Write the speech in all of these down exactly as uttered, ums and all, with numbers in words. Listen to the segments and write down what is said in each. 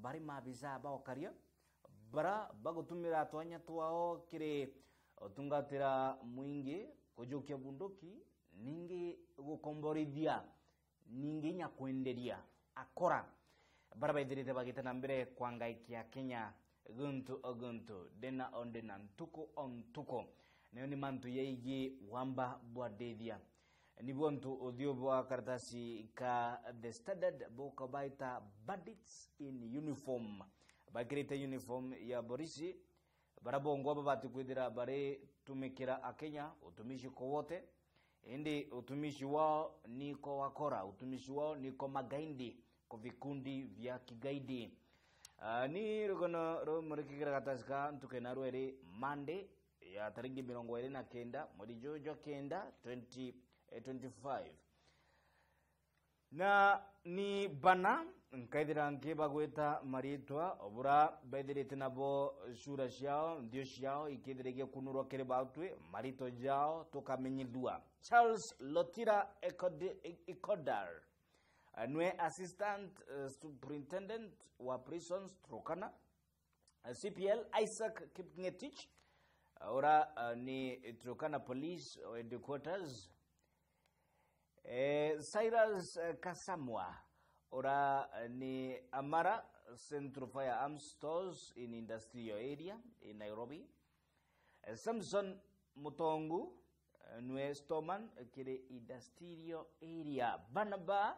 bari maabisa ba ukaria, bara bagutumira twanya twao kiri utungatira mwingi, kujukia bunduki, ningi gukomborithia, ningi inya kwenderia akora bara baithirite bagite na mbere kwangaikia Kenya guntu o guntu, ndena o ndena, ntuku o ntuku. Nayo ni mantu yaigi wamba bwa ndithia. Nibo ntu uthiu bwa karatasi ka The Standard bukabaita bandits in uniform. Bakirite uniform ya borisi, bara bongwa babati kwithira baritumikira Akenya utumishi kwa wote, indi utumishi wao ni kwa wakora, utumishi wao ni kwa magaidi, kwa vikundi vya kigaidi. Ah, ni rugono rumurikikira karatasi ka ntuku ina rweri Monday, ya taringi mirongo iri na kenda, mweri juju jwa kenda, twenty, eh, twenty-five. Na ni bana nkaithira nkibagwita maritwa, obura baithirite nabo sura ciao, nthio ciao ikithira igikunurwa kiri batwi, marito jao tukamenyithua. Charles Lotira Ekode-, Ekodar, eh, nwe Assistant, eh, Superintendent wa Prisons Turkana. Eh, C P L Isaac Kipngetich, eh, ura, eh, ni Turkana Police Headquarters. Eh, Cyrus, eh, Kasamwa, ura, eh, ni Amara Central Firearms Stores in Industrial Area in Nairobi. Eh, Samson Mutongu, eh, nwe storeman kiri Industrial Area. Bana ba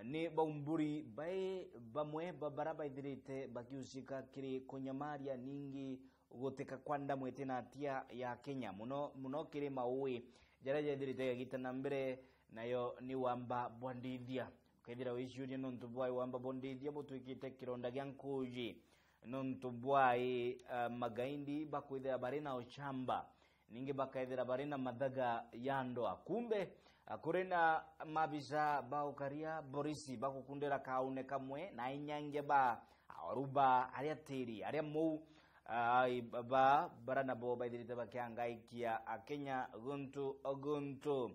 ni baumburi bai bamwe ba bara baithirite bakiusika kiri kunyamaria ningi guteka kwa ndamu iti na atia ya Kenya, muno muno kiri maui jaria jaithirite gagita na mbere, nayo ni wamba bwa ndithia. Ukethira wiciuria nontu bwa wamba bwa ndithia butwikite kironda gia nkuji, nontu bwa, eh, magaidi bakwithira bari na ucamba, ningi bakethira bari na mathaga ya ndoa. Kumbe, ah, kuri na maabisa ba ukaria borisi bagukundira kaune kamwe na inyangia ba aoru ba aria tiri, aria mou, ah, i-, ba, bara nabo baithirite bakiangaikia Akenya guntu o guntu.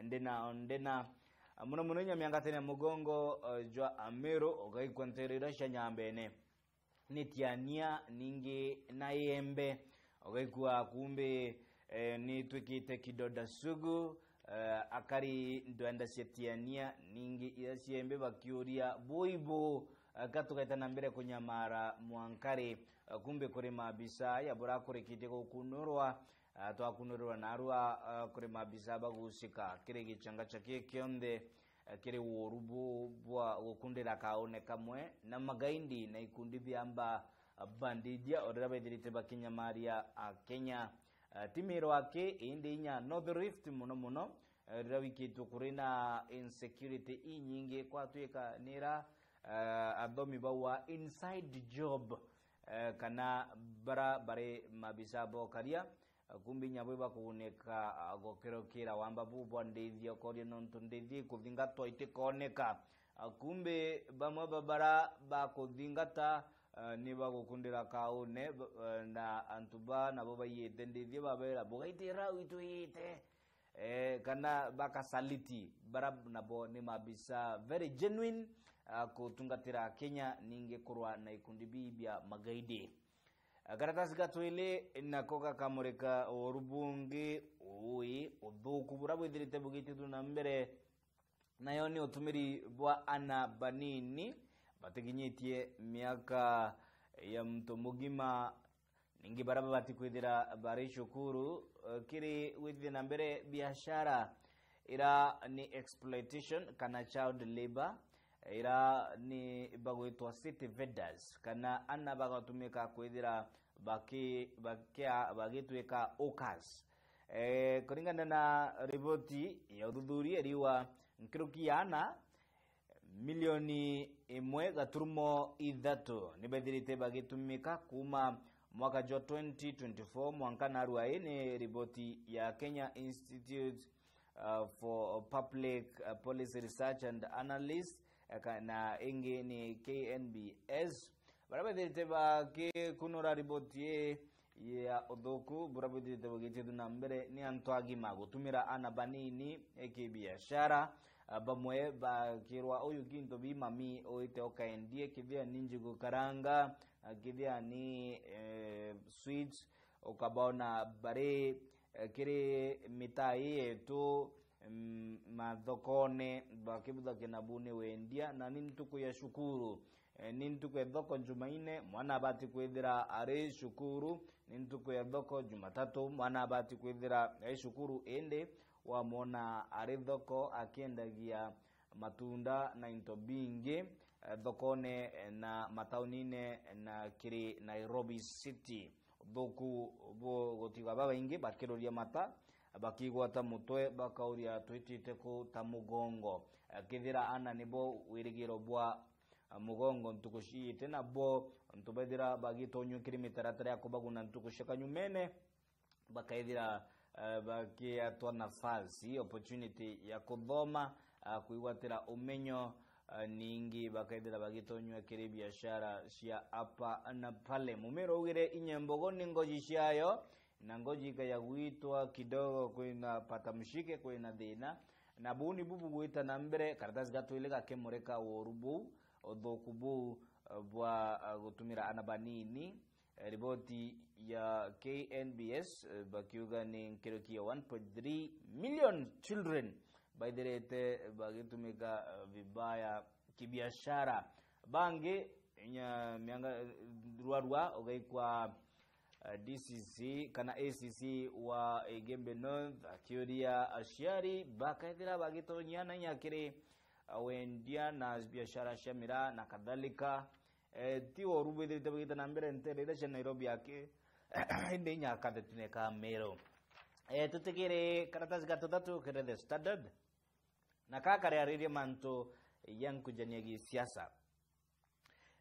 Ndina, ndina, ah, muno muno inya miangatene ya mugongo, ah, jwa Amiru, ugaikwa ntirira cia Nyambene. Ni Tiania, ningi na Iembe. Ugaikua kumbi, eh, ni twikite kidonda sugu, eh, akari ndwenda cia Tiania, ningi ira cia Iembe bakiuria buibu, eh, ka tugaita na mbere kunyamara mwankari. Eh, kumbi kuri maabisa ya burakurikite gukunurwa, ah, twakunurwa narua, ah, kuri maabisa bagucika kiri gichanga cha kii kionthe, eh, kiri woru bu bwa gukundira kaune kamwe na magaindi na ikundi bia mba, ah, bandithia, o riria bethirite bakinyamaria, ah, Kenya. Ah, ti miro aki, indi inya North Rift muno muno, eh, riria wikitwe kuri na insecurity inyingi, kwatwika nira, eh, athomi bauga inside job, eh, kana bara bari maabisa bokaria, Kumbi inya bwi bakugunika, ah, gukirukira wamba bu bwa ndithia ukoria nontu ndithia ikuthingatwa itikoneka. Ah, kumbi bamwe ba bara bakuthingata, ah, ni bagukundira kaune, b-, eh, na antu ba nabo baiyite ndithia babera, "Bugaitira au itwiyite." Eh, kana bakasaliti bara nabo ni mabisa very genuine, ah, kutungatira Kenya ningi kurwa na ikundi bii bia magaidi. Karatasi ga twili nako gakamurika uuru bungi, uui, uthuku buria bwithirite bugitithua na mbere, nayo ni utumiri bwa ana banini batikinyitie miaka ya muntu mugima, ningi baria babati kwithira bari cukuru, eh, kiri gwithithia na mbere biashara ira ni exploitation kana child labor, ira ni bagwitwa city vendors, kana ana bagatumika kwithira baki-, bakia-, bagitwika hawkers. Eh, kuringana na riboti ya uthuthuria iriuga, nkuruki ya ana milioni imwe gaturumo ithatu ni bethirite bagitumika kuuma mwaka jwa twenty twenty-four mwanka narua. Ii ni riboti ya Kenya Institute uh, for Public, uh, Policy Research and Analysis, uh, ka-, na ingi ni K N B S, baria bethirite bakikunura riboti ii ya uthuku buria bwithirite bugitithua na mbere ni antu agima gutumira ana banini kibiashara, Ah, bamwe bakirwa, "Uyu kintu bi mami, uite ukaendie, kithia ni njugu karanga, ah, kithia ni, eh, sweets," ukabona bari, eh, kiri mitaa ii yetu, mm, mathokone, bakibuthakia nabu ni wendia, na ni ntuku ya cukuru. Eh, ni ntuku ya thoko Jumaine, mwana abati kwithira ari cukuru. Ni ntuku ya thoko Jumatatu, mwana abati kwithira ari cukuru, indi wamwona ari thoko akiendagia matunda na into bingi, eh, thokone, eh, na mataunine na kiri Nairobi City. Uthuku bu gutiga babaingi bakiruria mata, bakigwata mutwe, bakauria, "Twitite ku ta mugongo?" Eh, kethira ana nibo wirigiro bwa, eh, mugongo ntuku ciite, nabo antu bethira bagitonyua kiri mitaratara ya kubaguna ntuku cia kanyumene, bakaithira, eh, bakiatwa nafasi, opportunity ya kuthoma, ah, kwigwatira umenyo, ah, ningi bakaithira bagitonyua kiri biashara cia apa na pale. Mumero ugire, "Inya mbogo ni ngoji ciayo, na ngoji ikaya gwitwa kidogo, kwina pata mshike, kwina thina." Na buu nibu bugwita na mbere, karatasi ga twili gakimurika uuru buu, uthuku buu, eh, bwa, eh, gutumira ana banini. Eh, riboti ya K N B S, eh, bakiuga ni nkuruki ya one point three million children baithirite bagitumika, eh, vibaya kibiashara. Bangi, inya mianga, eh, rwarua ugaikwa, eh, D C C kana A C C wa Igembe North akiuria aciari bakaithira bagitonyia na inya kiri, eh, wendia na biashara cia miraa na kadhalika. Eh, ti uuru bwithirite bugita na mbere ntere iria cia Nairobi aki, indi inya kathetune ka Meru. Eh, tutigire karatasi ga tuthatu kiri The Standard, na ka kariaririe mantu ya nkujania gisiasa.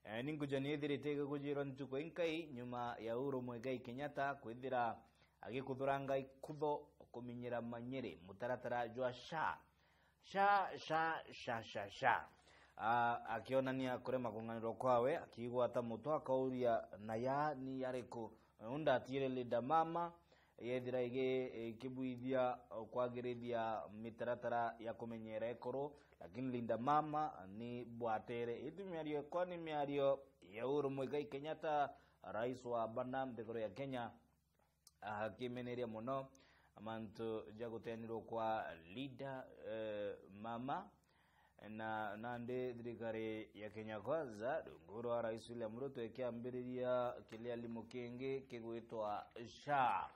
Eh, ni nkujania ithirite igikujirwa ntuku inkai nyuma ya Uhuru Muigai Kenyatta kwithira agikuthuranga ikutho kuminyira manyiri mutaratara jwa SHA. SHA, SHA, SHA, SHA, SHA. Ah, akionania kurema kung'anirwa kwawe, akigwata mutwe, akauria, "Na ya ni yariku?" Unda atiire Linda Mama, yethira igi-, ikibwithia kwagirithia mitaratara ya kumenyera ekuru, lakini Linda Mama ni bwatere. Itu miario ekwa ni miario ya Uhuru Muigai Kenyatta, rais wa bana nthiguru ya Kenya, akimeneria muno mantu ja gutenirwo kwa Linda, eh, Mama, na nandi thirikari ya Kenya Kwanza rungu rwa Rais William Ruto ikiambiriria kilialimo kingi kigwitwa SHA.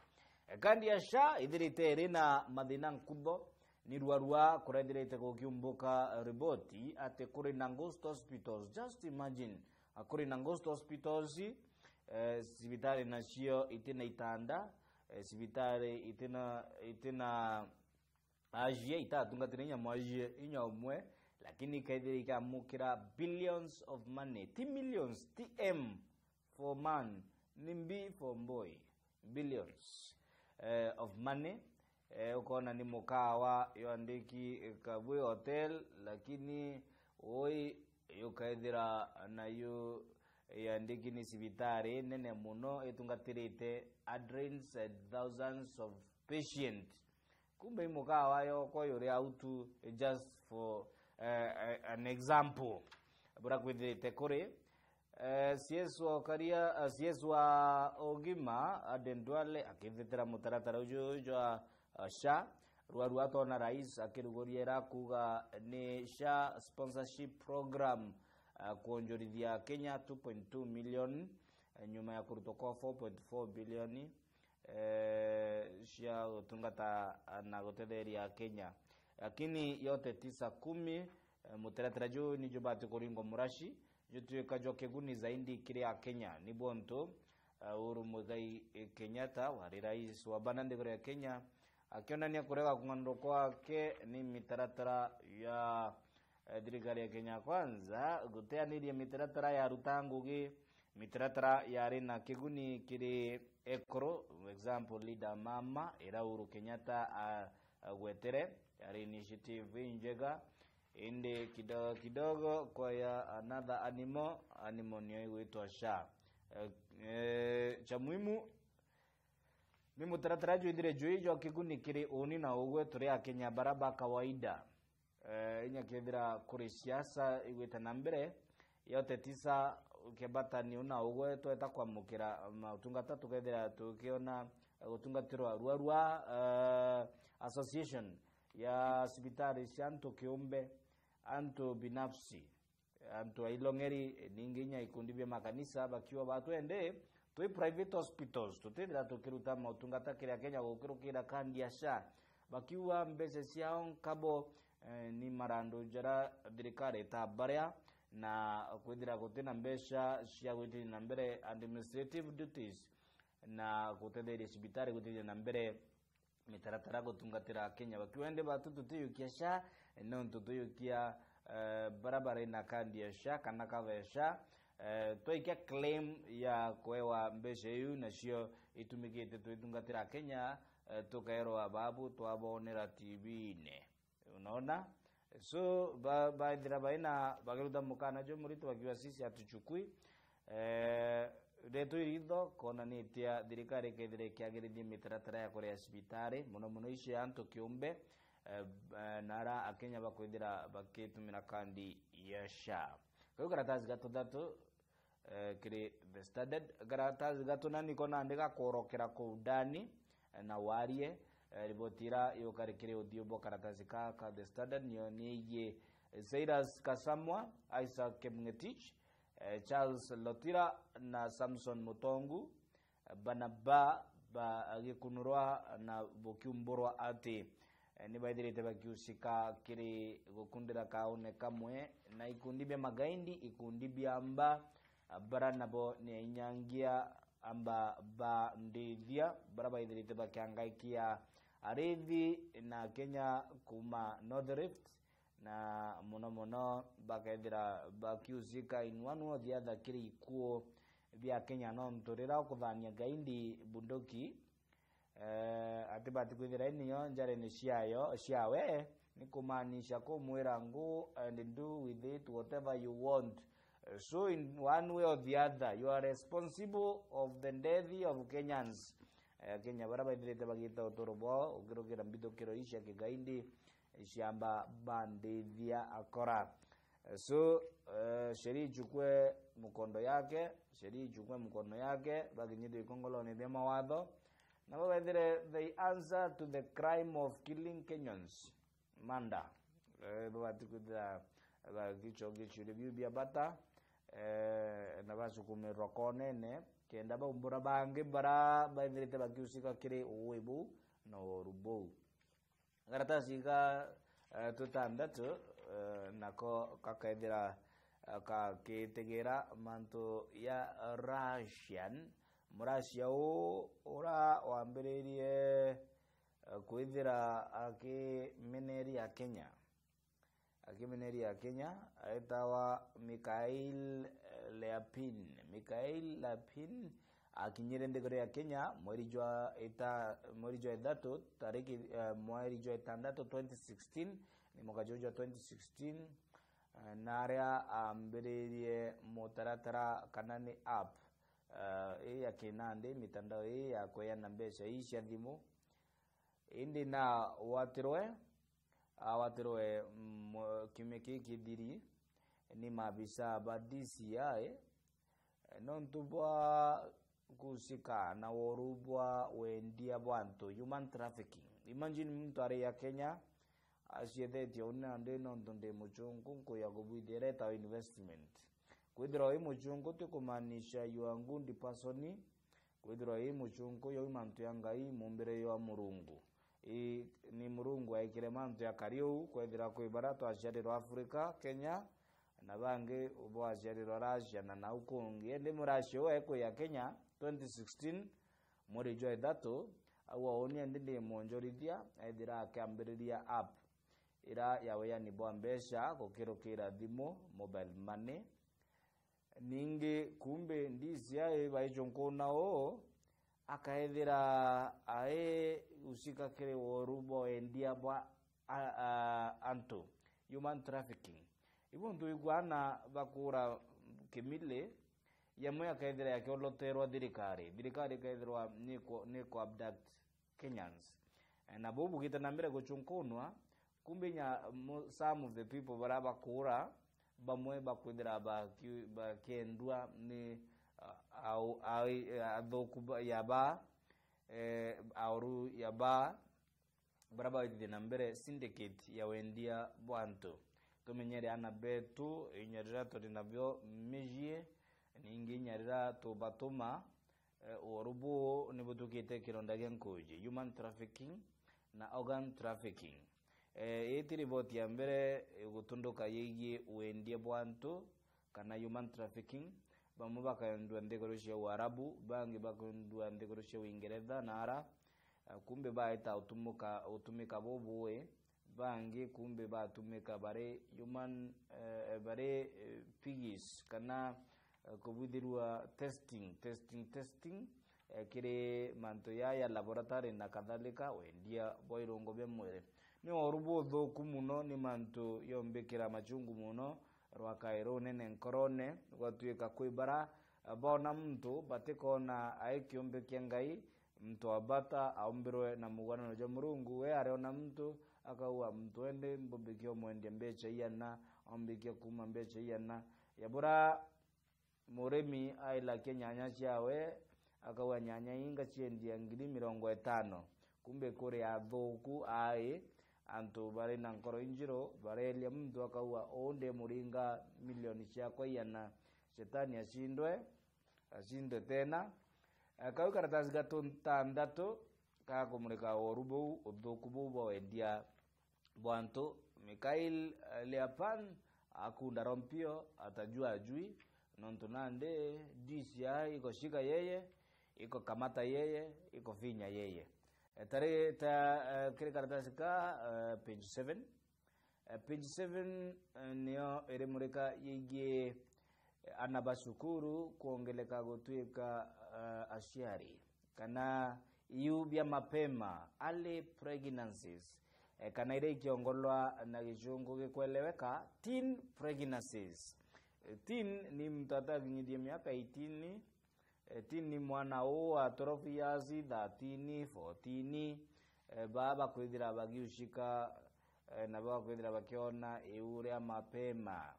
Kandi ya SHA ithirite iri na mathina nkutho, ni rwarua kurethirite gukiumbuka riboti ati kuri na ghost hospitals. Just imagine, ah, kuri na ghost hospitals, eh, cibitari nacio itina itanda, eh, cibitari itina, itina ajie, itatungatire inya mwajie inya umwe, lakini ikaithira ikamukira billions of money, ti millions, T M for man, ni B for boy, billions, eh, of money. Eh, ukona ni mukawa yandiki Kabwe Hotel, lakini ui yukaithira nayo yandiki ni cibitari nene muno itungatirite hundreds and thousands of patients. Kumbe i mukawa yoko yuri au tu, just for, eh, eh, an example. Bura kwithirite kuri, eh, C S wa ukaria, eh, C S wa ugima, Aden Duale, akithitira mutaratara uju jwa, eh, SHA. Rwarua atona rais akiruguria ira kuga ni SHA sponsorship program, eh, kwonjorithia Kenya two point two million, eh, nyuma ya kurutwa kwa four point four billion, eh, cia gutungata na gutetheria Kenya. Lakini yote tisa kumi, eh, mutaratara juu ni jubati kuringwa murashi, jutuika jwa kiguni zaidi kiri Akenya. Ni bontu, eh, Uhuru Muigai Kenyatta wari rais wa bana nthiguru ya Kenya, akionania kurega kung'anurwa kwake ni mitaratara ya, eh, thirikari ya Kenya Kwanza guteaniria mitaratara ya ruta ngugi, mitaratara yari na kiguni kiri ekuru, example, Linda Mama, ira Uhuru Kenyatta a-, agwetere, yari initiative injega, indi kidogo kidogo kwaya another animal, animal niyo igwitwa SHA. Eh, eh, cha muhimu, ni mutaratara jwithire jwi jwa kiguni kiri uni na ugwe turi Akenya bara ba kawaida. eh, inya kethira kuri siasa igwite na mbere, ya uteti sa ukiambatania na ugwe tweta kwamukira mautungata, tukethira tukiona, eh, gutungatirwa rua rua, eh, association ya cibitari cia antu kiumbe, antu binafsi, antu ailong'eri, ningi inya ikundi bia makanisa, bakiuga batwende twi private hospitals, tutithira tukiruta mautungata kiri Akenya gukirukira kandi ya SHA. Bakiuga mbeca ciao nkabo, eh, ni marandu jara thirikari itabaria, na kwithira gutina mbeca cia gwitithia na mbere administrative duties na gutetheria cibitari gwitithia na mbere mitaratara gutungatira Akenya. Bakiuga indi batu tutiyukia SHA, nontu tuyukia, eh, bara bari na kandi ya SHA kana kava ya SHA, eh, twaikia claim ya kwewa mbeca iu, nacio itumikite twitungatira Akenya, eh, tukaerwa babu twabonera T V-ini. Unaona? So, ba-, baithira baina bakiruta mukana jo murito bakiuga sisi hatuchukui. Eh, retu iritho konanitia thirikari ikethira ikiagirithia mitaratara ya kuria cibitari, muno muno icio ya antu kiumbe, eh, eh, na ara Akenya bakwithira bakitumira kandi ya SHA. Kau karatasi ga tuthatu, eh, kiri The Standard. Karatasi ga tuna niko nandi gakorokera kuu ndani, eh, na warie, eh, riboti ira yukari kiri uthiu bwa karatasi ka, ka The Standard, niyo niigie Cyrus Kasamwa, Isaac Kipng'etich, eh, Charles Lotira na Samson Mutongu, bana ba, bagikunurwa na bukiumburwa ati, eh, ni baithirite bakiusika kiri gukundira kaune kamwe na ikundi bia magaindi, ikundi bia amba, bara nabo ni ainyangia amba ba ndithia, bara baithirite bakiangaikia arithi na Kenya kuma North Rift, na muno muno bakethira bakiusika in one way or the other kiri ikuo bia Kenya, nontu rira ukuthania gaindi bunduki, eh, atibati kwithira iniyo njarene ciayo, ciawe, ni kumaanisha kumwira go and do with it whatever you want. So in one way or the other, you are responsible of the death of Kenyans. Eh, Kenya bara baithirite bagita uturo bwao ukirukira mbithukiro ii cia kigaindi, ciamba bandithia akora. So, eh, sheria ichukue mkondo yake, sheria ichukue mkondo yake, bakinyithia ikongolone bia mawatho. Nabo bethire they answer to the crime of killing Kenyans. Manda. Eh, babati kwithira bagicokia ciuria biu bia bata, eh, na basukumirwa konene, kenda baumbura bangi bara baithirite bakiusika kiri uwi buu na uoru buu. Karatasi ga, eh, tutandatu, eh, nako gakaithira, eh, gakitegera mantu ya Russian. Murasia uu ura wambiririe, eh, kwithira akimeneria Kenya. Akimeneria Kenya, aitawa Mikhail, eh, Leapin. Mikhail Leapin akinyire nthiguru ya Kenya mweri jwa ita-, mweri jwa ithatu, tariki, eh, mweri jwa itandatu twenty sixteen, ni mwaka juu jwa twenty sixteen, eh, na aria ambiririe mutaratara kana ni app, eh, ii ya kinandi, mitandao ii ya kweana mbeca ii cia thimu. Indi na watirwe, awatirwe, mm, kiumia kii kithiri ni maabisa ba D C I, nontu bwa kuhusika na woru bwa wendia bwa antu, human trafficking. Imagine muntu ari ya Kenya, aciethetie uni nandi nontu ndi muchunku, nkuya kubwithia iretawa investment. Kwithirwa wi muchunku ti kumaanisha you are good person, kwithirwa ii muchunku, yau mantu ya Ngai, mumbire ywa Murungu. Ii, ni Murungu aikire mantu ya kari uu, kwethira kwi bara twaciarirwa Africa, Kenya, na bangi bwaciarirwa Russia na nau kungi. Indi Murussia uu ekwi ya Kenya twenty sixteen, mweri jwa ithatu, au auni indi ndi mwonjorithia, ethira akiambiriria app ira ya wiani bwa mbeca gukirukira thimu, mobile money. Ningi kumbi D C I baichunkuna uu, akaethira ai usika kiri woru bwa wendia bwa a, a, antu, human trafficking. Ibu ntu ikwana bakura kimili, yamwe akaethira yakioloterwa thirikari, thirikari ikaethirwa ni ku, ni ku abduct Kenyans. Eh, na buu bugite na mbere guchunkunwa, Kumbe nya, mo-, some of the people bara bakura, bamwe bakwithira baki-, bakiendua ni, uh, au-, au-, athuku ba-, ya baa, eh, auru ya baa, bara baithithia na mbere syndicate ya wendia bwa antu. Tumenyere ana betu, inya rira turi nabio micii, ningi inya rira tubatuma, eh, uuru buu ni butukite kironda gia nkuuji, human trafficking na organ trafficking. Eh, ii ti riboti ya mbere igutunduka yigii wendia bwa antu kana human trafficking. Bamwe bakendua nthiguru cia Uarabu, bangi bakendua nthiguru cia Uingeretha na ara, eh, kumbe baita utumuka-, utumika bubui, bangi kumbe batumika bari human, eh, bari, eh, pigs kana, eh, kubwithirua testing, testing, testing, eh, kiri mantu ya, ya laboratory na kadhalika, wendia bwa irungo bia mwiri. Ni uuru buthuku muno, ni mantu yombikira machungu muno, rwakae runene nkorone, gwatuika kwi bara, eh, boona muntu batikona ai kiumbe kia Ngai, muntu wa bata aumbirwe na mugwanano jwa Murungu, we ariona muntu, akauga, "Muntu endi mbumbikie umwendia mbecha iana, aumbikie kuuma mbecha iana." Yabura murimi ailakia nyanya ciawe, akauga, "Nyanya ii ngaciendia ngiri mirongo itano." Kumbe kuri athuku ai, antu bari na nkoro injiru, bareeria muntu akauga, "Uu ndimuringa milioni ciakwa iana." Shetani acindwe, acindwe tena. Eh, kau karatasi ga tuntandatu gakumurika uuru buu, uthuku buu bwa wendia bwa antu. Mikhail, eh, Leapan akunda rompio, atajua ajui, nontu nandi D C I iko shika yeye, iko kamata yeye, iko finya yeye. Eh, tari ta, eh, kiri karatasi ka, eh, page seven. Eh, page seven, eh, niyo irimurika yigii, eh, ana ba cukuru kwongeleka gutuika, eh, aciari, kana iu bia mapema, early pregnancies, eh, kana iria ikiongolwa na gichungu gikweleweka, teen pregnancies. Eh, teen ni muntu atakinyithie miaka eighteen, eh, teen ni mwana uu wa twelve years, thirteen, fourteen, eh, baa bakwithira bagiucika, eh, na bakwithira bakiona iu ria mapema.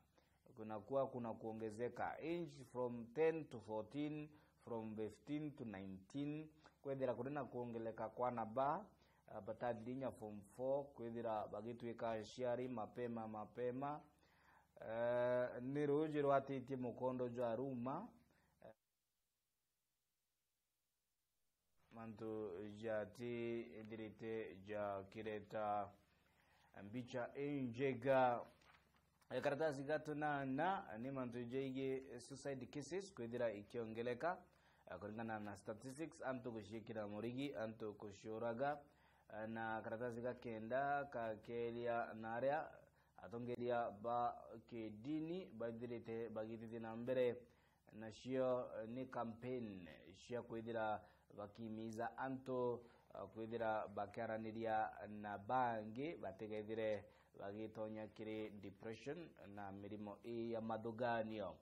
Kunakuwa kuna kuongezeka. Age from ten to fourteen, from fifteen to nineteen, kwithira kuri na kuongeleka kwa naba, ah, batathirinya form four, kwithira bagituika aciari mapema mapema. Eh, ni ruuji rwatitie mukondo jwa ruma. Mantu jati ithirite jakireta mbicha injega. Eh, karatasi ga tunana ni mantu jaigie suicide cases kwithira ikiongeleka, eh, kuringana na statistics, antu guciikira murigi, antu guciuraga, eh, na karatasi ga kenda kakeria na aria atongeria ba kidini baithirite bagithithia na mbere nacio, eh, ni campaign cia kwithira bakimiza antu, eh, kwithira bakiaraniria na bangi batigethire bagitonya kiri depression na mirimo ii ya mathuganio.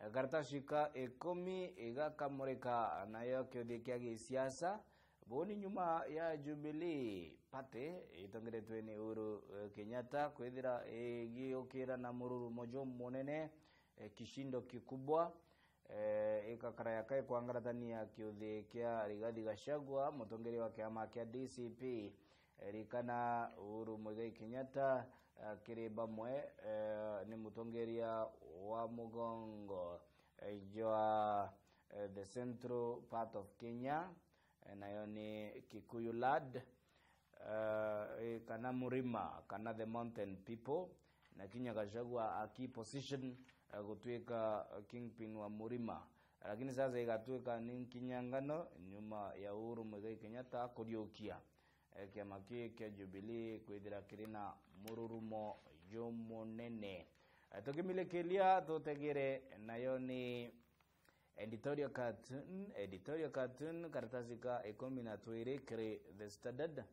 Eh, karatasi ka ikumi igakamurika nayo kiuthi kia gisiasa. Buu ni nyuma ya Jubilee Party itongeretwe ni Uhuru, eh, Kenyatta kwithira igiukira na mururumo jumunene, eh, kishindo kikubwa, eh, igakara yaka ikwangaratania kiuthi kia Rigathi Gachagua, mutongeria wa kiama kia D C P. Eh, ririkana Uhuru Muigai Kenyatta, eh, kiri bamwe, eh, ni mutongeria wa mugongo, eh, jwa, eh, the central part of Kenya, eh, nayo ni Kikuyu land, eh, kana murima, kana the mountain people, na kinya Gachagua aki position, eh, gutuika, eh, kingpin wa murima. Lakini sasa igatuika ni nkinyangano nyuma ya Uhuru Muigai Kenyatta kuriukia, eh, kiama kii kia Jubilee kwithira kiri na mururumo jumunene. Eh, tukimilikiria tutegere, nayo ni editorial cartoon, editorial cartoon, karatasi ka ikumi na twiri kiri The Standard.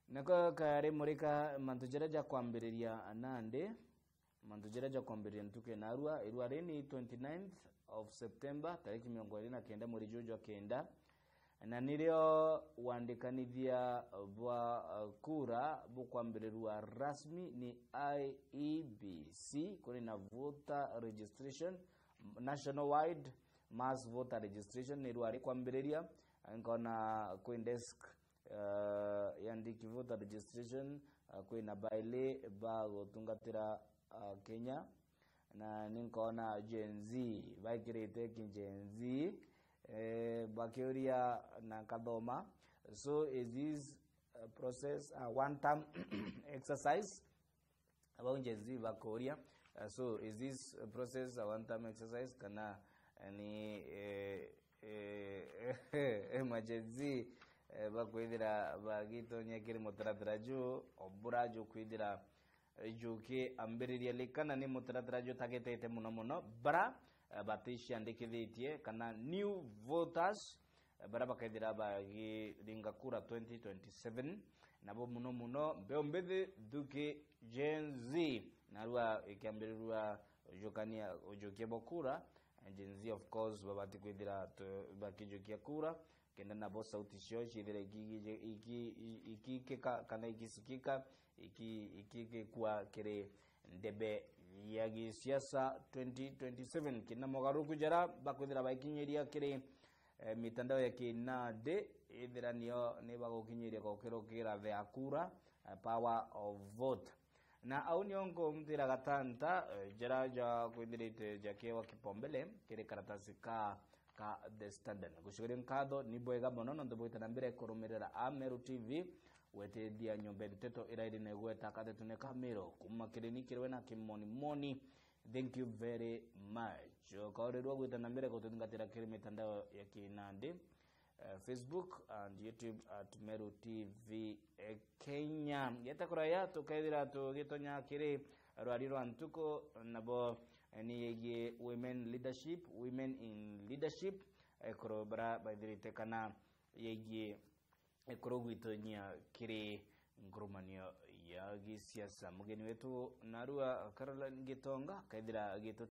Nako kari murika mantu jaria ja kwambiriria nandi, mantu jaria ja kwambiriria ntuku ya narua, irua ri ni twenty-ninth of September, tariki mirongo iri na kenda mweri juju jwa kenda. Na nirio wandikanithia bwa, uh, kura bukwambirirua rasmi ni I E B C, kuri na voter registration, nationwide mass voter registration, ni rwari kwambiriria. Nkona kwi desk, uh, ya ndiki voter registration, uh, kwi na baili ba gutungatira, uh, Kenya, na ni nkona Gen Z baikirite ki Gen Z, eh, bakiuria na nkathoma. So is this, uh, process a one time exercise? Abau Gen Z bakuria. Uh, so is this process a one time exercise kana, eh, ni, eh, eh, ma Gen Z, eh, bakwithira bagitonya kiri mutaratara ju obura jukwithira jukiambiriria? Likana ni mutaratara jutagetete muno muno bara, eh, baticiandikithitie kana new voters, eh, bara bakethira bagiringa kura twenty twenty-seven, nabo muno muno mbeu mbithi thuki Gen Z, narua ikiambirirua ujukania, ujukia bo kura. Gen Z, of course, babati kwithira tu-, bakijukia kura, kenda nabo sauti cio ciithire iki-, iki-, iki-, ikikika kana ikisikika, iki-, ikigikua kiri ndebe ya gisiasa twenty twenty-seven. Kina mogaruruku jara bakwithira baikinyiria kiri, eh, mitandao ya kinandi, ithira nio ni bagukinyiria gukirukira the Akura, eh, power of vote. Na au nio nkumutira gatanta, eh, jara ja kwithirite jakiewa kipaumbele kiri karatasi ka, ka The Standard. Gucokeria nkatho ni bwega mono nontu bwita na mbere kurumirira Ameru T V, gwetithia nyomba ya nteto ira iri na igweta kathetune ka Meru. Kuma kiri ni kiri we na Kimoni Moni, thank you very much. Ukaurirua gwita na mbere gututhingatira kiri mitandao ya kinandi, eh, Facebook and YouTube at Meru T V, eh, Kenya. Gete kuraya tukethira tugitonya kiri rwari rwa ntuku, nabo, eh, ni yegie women leadership, women in leadership, eh, kuru bara baithirite kana yegie, eh, kurugwitonya kiri ngurumanio ya gisiasa. Mugeni wetu narua Caroline Gitonga, kethira gitu